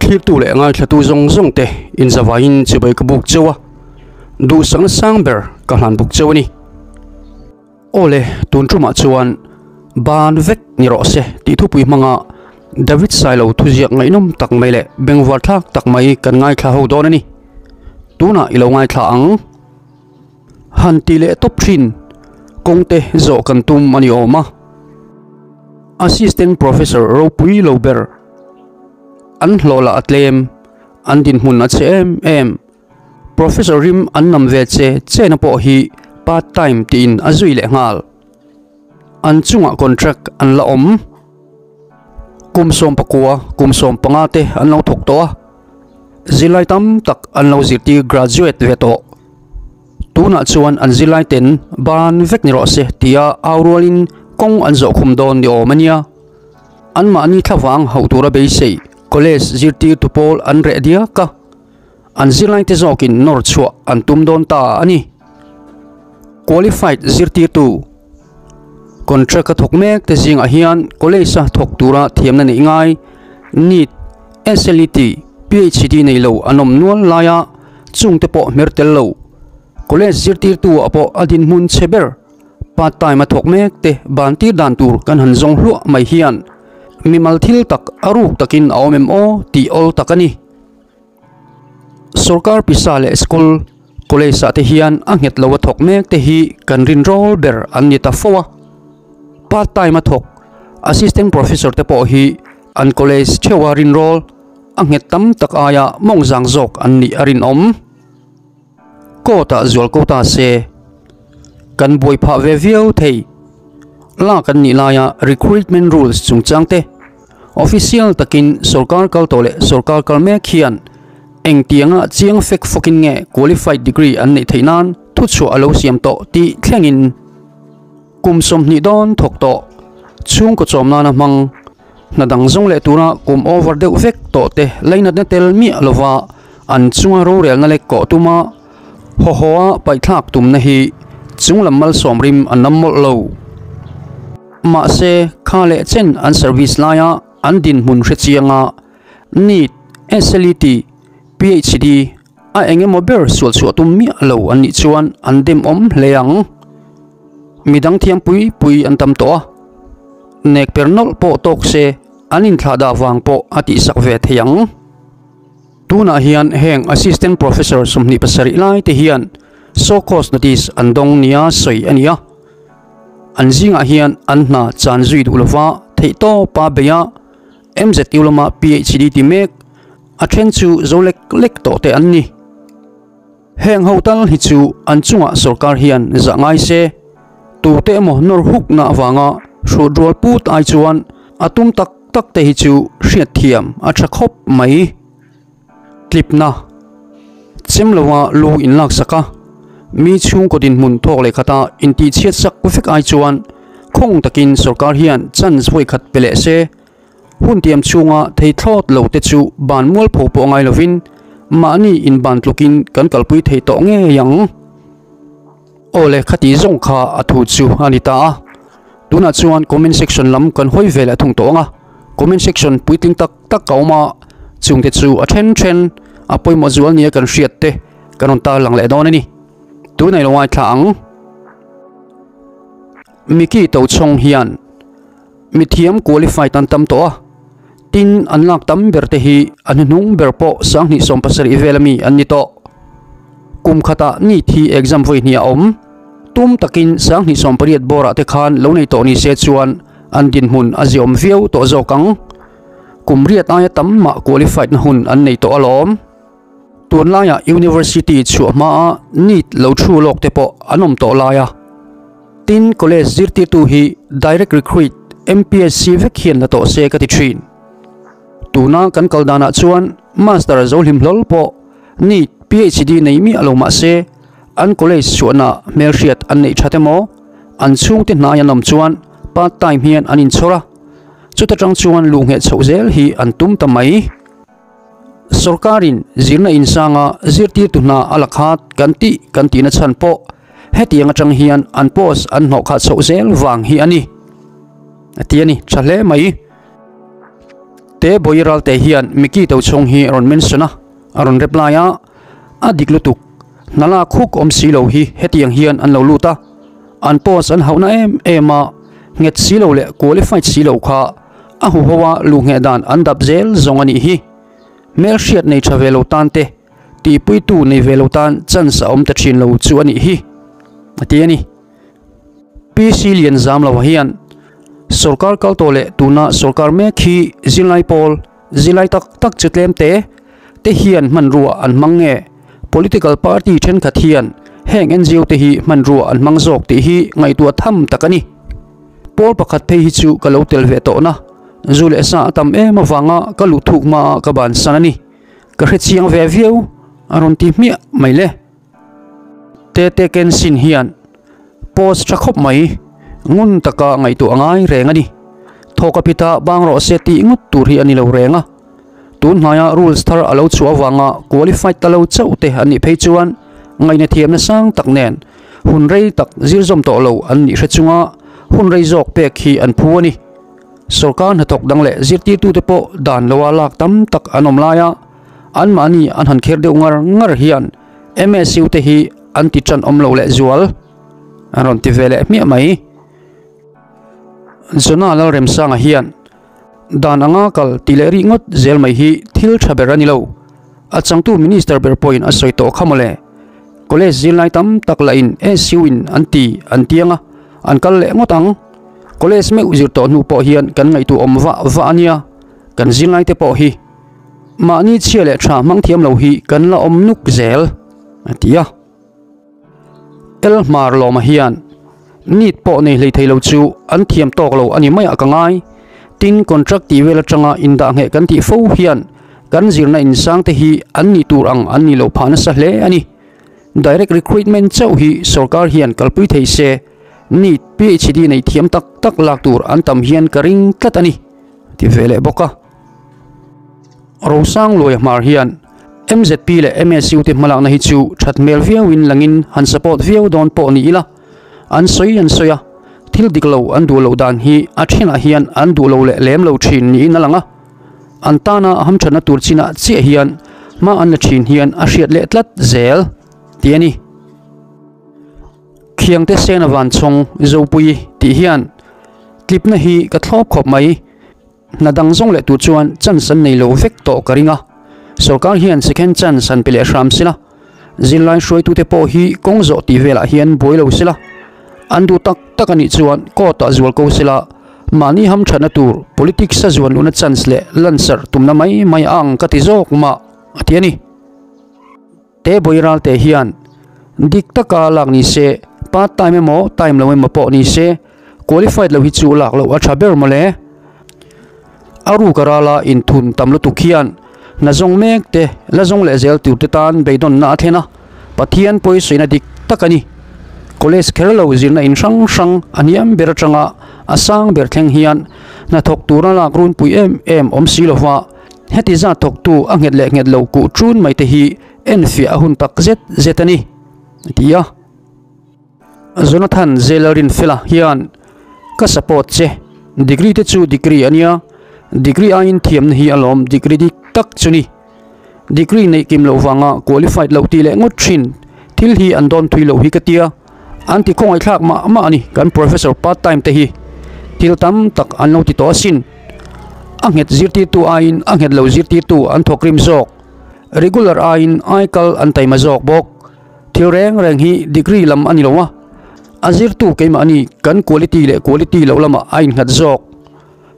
Thlirtu leh ngaithlatu zawng zawng te inzavaiin chibai ka buk cheu a, duhsakna sang ber ka hlan buk cheu a ni. Aw le, tun tumah chuan ban vek ni rawh se tih thupui hmanga David Sailo thuziak ngaihnawm tak mai leh bengvar thlak tak mai kan ngaithla ho dawn a ni. Tunah i lo ngaithla ang. Han ti leh tawp thin, kawngte zawh kan tum a ni awm a. Assistant Professor ropui lo ber an hlawh lah a tlem, an dinhmun a chhe em em. Professor rim an nam ve che chena pawh hi part time tiin a zui leh nghal. An chungah contract an la awm. Kum 19, kum 15 te an lo thawk tawh a, zirlai tam tak an lo zirtir graduate ve tawh. Tunah chuan an zirlai ten ban vek ni rawh se tia au rualin kawng an zawh khum dawn ni awm a nia. Anmahni thlavang hauh tura beisei college zirtirtu pawl an reh diak a. An zirlaite zawkin nawr chhuah an tum dawn ta a ni. Qualified zirtirtu contract a thawk mek te zingah hian college a thawk tura thiamna neih ngai NEET, SLET, PhD nei lo an awm nual laia chungte pawh hmer tel lo. College zirtirtu ah pawh a dinhmun chhe ber part time a thawk mek te ban tir dan tur kan han zawng hluah mai hian mimal thil tak a ruk takin a awm em aw tih awl tak a ni. Sorkar pisa leh school, college ah te hian a nghet lo a thawk mek te hi kan rinrawl ber an ni ta fo a. Part time a thawk assistant professor te pawh hi an college theuha rinrawl a nghet tam tak aia mawng zang zawk an nih a rinawm. Court ah zual ko ta se kan buai phah ve viau thei. Lak an nih laia recruitment rules chungchang te Official takin sorkar kal tawh leh sorkar kal mek hian engtianga chiang fek fawkin nge qualified degree an neih theih nan thuchhuah a lo siam tawh tih thlengin kum 20 dawn thawk tawh chhungkaw chawm nana hmang hna dang zawng leh tura kum over deuh vek tawh te lainatna tel miah lova an chunga rorelna lek kawh tuma haw haw a paihthlak tumna hi chunglam malsawm rim an lam mawlh lo. Mahse, kha leh chen an service laia an dinhmun hre chianga NEET, SLET, PhD a eng emaw ber sual chhuah tum miah lo an nih chuan an dem awm hle ang. Midang thiam pui pui an tam tawh a, nek per nawlh pawh tawk se an inthlah dah vang pawh a tihsak ve thei ang. Tunah hian heng Assistant Professor 27 lai te hian so cause notice an dawng nia sawi a ni a. An zingah hian an hna chan zui duh lova theihtawpa bei a, MZU lama PhD ti mek a then chu zo lek lek tawh te an ni. Heng ho tal hi chu an chungah sorkar hian zah ngai se, tute emaw nawr hukna avanga hrut rual put ai chuan a tum tak tak te hi chu hriatthiam a tha khawp mai. Tlipna chem loa lu in lak sak a, mi chhungkaw dinhmun thawk leh khata intihchhiat sak vek ai chuan khawng takin sorkar hian chance vawi khat pe leh se, hun tiam chhunga thei thlawt lo te chu ban mualpho pawh ngai lovin mahni inban tlukin kan kalpui thei tawh ngei ang. Aw le, khati zawng kha a thu chu a ni ta a, tunah chuan comment section lam kan hawi ve leh thung tawh ang a, comment section puitling tak tak a awm a, chungte chu a then then a pawimawh zual nia kan hriat te kan rawn tarlang leh dawn a ni. Tunah i lo ngaithla ang. Mickey Tochhawng hian mithiam qualified an tam tawh a, tin an lak tam ber te hi a hnuhnung ber pawh 2017 vel ami an ni tawh. Kum khatah NEET hi exam vawi hnih a awm. Tum takin 2018 bawrah te khan lo nei tawh ni se chuan an dinhmun a ziawm viau tawh zawk ang. Kum riat aia tam mah qualified na hun an nei tawh alawm. Tunlaiah University chhuah hmaa NEET lo thu lawk te pawh an awm tawh lai a. Tin, college zirtirtu hi direct recruit MPSC vek hian la tawh se ka ti thin. Tuna kan kal danah chuan Master zo hlim hlawl pawh NEET, PhD nei miah lo mah se an college chhuahna hmelhriat an neih that emaw an chhungte hnai an awm chuan part time hian an inchhawr a, chuta tang chuan luh ngheh chhoh zel hi an tum ta mai. Sorkarin zirna insanga zirtirtu hna a la khat kan tih kan tihna chhan pawh hetiang atang hian an post an hnawh khah chhoh zel vang hi a ni. A ti a ni, tha hle mai. Te Bawi Ralte hian Mickey Tochhawng hi a rawn mention a, a rawn reply a, a dik lutuk, hna lak huk awm si lo hi hetiang hian an lo lut a, an post an hauhna em em a, nghet si lo leh qualified si lo kha a huho a luh ngheh dan an dap zel zawng a nih hi. Hmelhriat nei tha ve lo tan te, tihpuitu nei ve lo tan chance a awm ta thin lo chu a nih hi, a ti a ni. PC Lianzamloa hian sorkar kal tawh leh tuna sorkar mek hi zirlai pawl, zirlai tak tak chu tlem te te hian hmanrua an hmang nge? Political party thenkhat hian heng NGO te hi hmanrua an hmang zawk tih hi ngaihtuah tham tak a ni. Pawl pakhat phei hi chu ka lo tel ve tawhna, zu leh sa a tam em avanga ka luh thuk hmaah ka bansan a ni. Ka hrechiang ve viau a rawn ti hmiah mai le. Tete Kensin hian post tha khawp mai, ngun taka ngaihtuah a ngai reng a ni. Thawk a pita bang rawh se tih ngawt tur hi a ni lo reng a. Tun hnaia rules thar a lo chhuah avanga qualified ta lo chauh te an nih phei chuan ngaihna thiamna sang tak nen hun rei tak zir zawm tawh lo an nih hre chunga hun rei zawk pek hi an phu a ni. Sorkar hnathawk dang leh zirtirtute pawh dan loa lak tam tak an awm laia anmahni an han kher deuh ngar ngar hian MSU te hi an ti tan awm lo leh zual an rawn ti ve leh hmiah mai. Jonah Lalremsanga hian dan anga kal ti leh rih ngawt zel mai hi thil tha ber a ni lo. A changtu Minister ber pawhin a sawi tawh kha mawle. College zirlai tam tak lahin SU in an ti an tiang a, an kal leh ngawt ang. College meuh zir tawh hnu pawh hian kan ngaihtuah awm vah vah a nia, kan zirlai te pawh hi. Mahni chhia leh tha hmang thiam lo hi kan la awm nuk zel, a ti a. Elhmar Lawma hian NEET pawh nei hlei thei lo chu an thiam tawk lo a ni maiah ka ngai. Tin, contract tih vel atanga indah ngheh kan tih fo hian kan zirna insang te hi an nih tur ang an nih loh phah nasa hle a ni. Direct recruitment chauh hi sorkar hian kalpui thei se, NEET, PhD nei thiam tak tak lak tur an tam hian ka ring tlat a ni, ti ve leh bawk a. Rosang Luaia Hmar hian MZP leh MSU te hmalakna hi chu that hmel viauin langin han support viau dawn pawh ni ila, an sawi an sawi a, thil dik lo an duh loh dan hi a thenah hian an duh lo leh lem lo thin niin a lang a, an tana hamthatna tur chinah chiah hian hma an la thin hian a hriat leh tlat zel tih a ni. Khiangte Sena Vanchhawng Zopui tih hian tlipna hi ka thlawp khawp mai. Hna dang zawng leh tur chuan chance an nei lo vek tawh ka ring a, sorkar hian second chance han pe leh hram sela, zirlai hruaitute pawh hi kawng zawh tih velah hian buai lo sela, an duh tak tak a nih chuan court ah zual ko sela, mahni hamthatna tur politics a zuan luhna chance leh lansarh tumna mai mai a ang ka ti zawk mah a ti a ni. Te Bawi Ralte hian dik taka lak ni se, part time emaw time lo emaw pawh ni se, qualified lo hi chu lak loh a tha ber mawle. A ruk a rala inthun tam lutuk hian hna zawng mek te la zawng leh zel tur te tan beidawnna a thlen a, Pathian pawisawiina dik tak a ni. College kher lo zirna in hrang hrang a hniam ber atanga a sang ber thleng hian hnathawk tura lak runpui em em awm si lova, Heti zat thawktu a nghet leh nghet lo kuh ṭun mai te hi enfiah a hun tak zet zet a ni, a ti a. Jonathan Zelalrinfela hian, Ka support che, degree te chu degree a nia, degree aiin thiamna hi alawm degree dik tak chu ni. Degree neih kim loh vanga qualified loh tih leh ngawt ṭhin thil hi an dawn thui loh hi ka tia, an ti khawngaihthlak mah mah a ni kan professor part time te hi thil tam tak an lo ti tawh asin. A nghet zirtirtu aiin a nghet lo zirtirtu an thawk rim zawk. Regular aiin aikal an taima zawk bawk. Thil reng reng hi degree lam a ni lo a, a zirtu keimahni kan quality leh quality loh lamah a innghat zawk.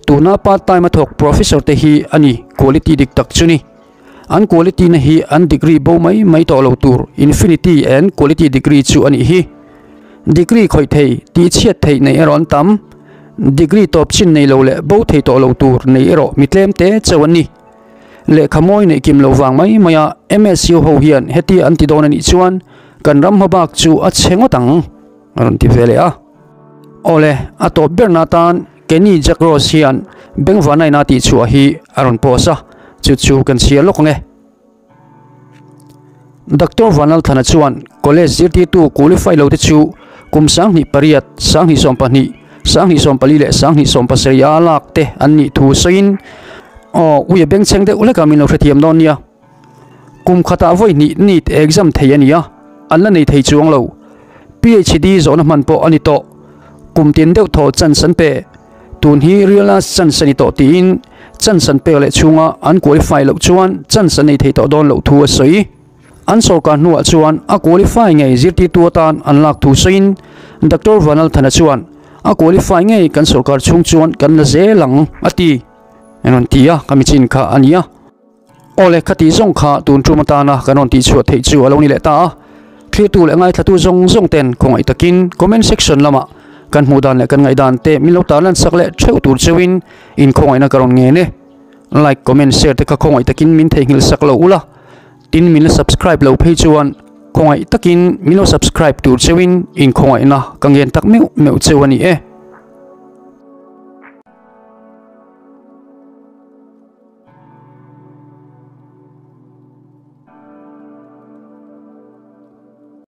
Tuna part time a thawk professor te hi a ni quality dik tak chu ni. An quality na hi an degree bo mai mai tawh lo tur infinity and quality degree chu a nih hi. Degree khawih thei, tihchhiat theih nei erawh an tam. Degree tawp chin nei lo leh bo thei tawh lo tur nei erawh mi tlem te chauh an ni. Lehkha mawi neih kim lo vang mai maia MSU ho hian heti an ti dawn a nih chuan kan ram hmabak chu a chhe ngawt ang a rawn ti ve leh a. Awle, a tawp berna atan Kenny Jack Ross hian Bengvanaina tih chhuah hi a rawn post a, chu chu kan chhiar lawk ang e. Doctor Vanlalthana chuan college zirtirtu qualify lo te chu kum 28, 27, 24 leh 27 a lak te an nih thu sawiin Aw, ui a bengchheng deuh hlek a min lo hrethiam dawn nia. Kum khatah vawi hnih NEET exam thei a ni a, an la nei thei chuang lo. PhD zawhna hman pawh a ni tawh. Kum tin deuh thaw chance an pe. Tun hi real last chance a ni tawh tiin chance an pek leh chhunga an qualify loh chuan chance an nei thei tawh dawn loh thu a sawi. An sawrkar hnuah chuan a qualify ngei zirtirtu atan an lak thu sawiin Doctor Vanalthana chuan a qualify ngei kan sawrkar chhung chuan kan la zel ang a ti. An rawn ti a, ka michin kha a nia. Aw le, khati zawng kha tun tum atana kan rawn tihchhuah theih chu a lo ni leh ta a. Thlirtu leh ngaithlatu zawng zawng ten khawngaih takin comment section lamah kan hmuh dan leh kan ngaihdan te min lo tarlan sak leh theuh tur cheuhin inkhawngaihna ka rawn ngen e. Like, comment, share te kha khawngaih takin min theihnghilh sak lo ula, tin min la subscribe lo phei chuan khawngaih takin min lo subscribe tur cheuhin inkhawngaihna ka ngen tak meuh meuh cheu a ni e.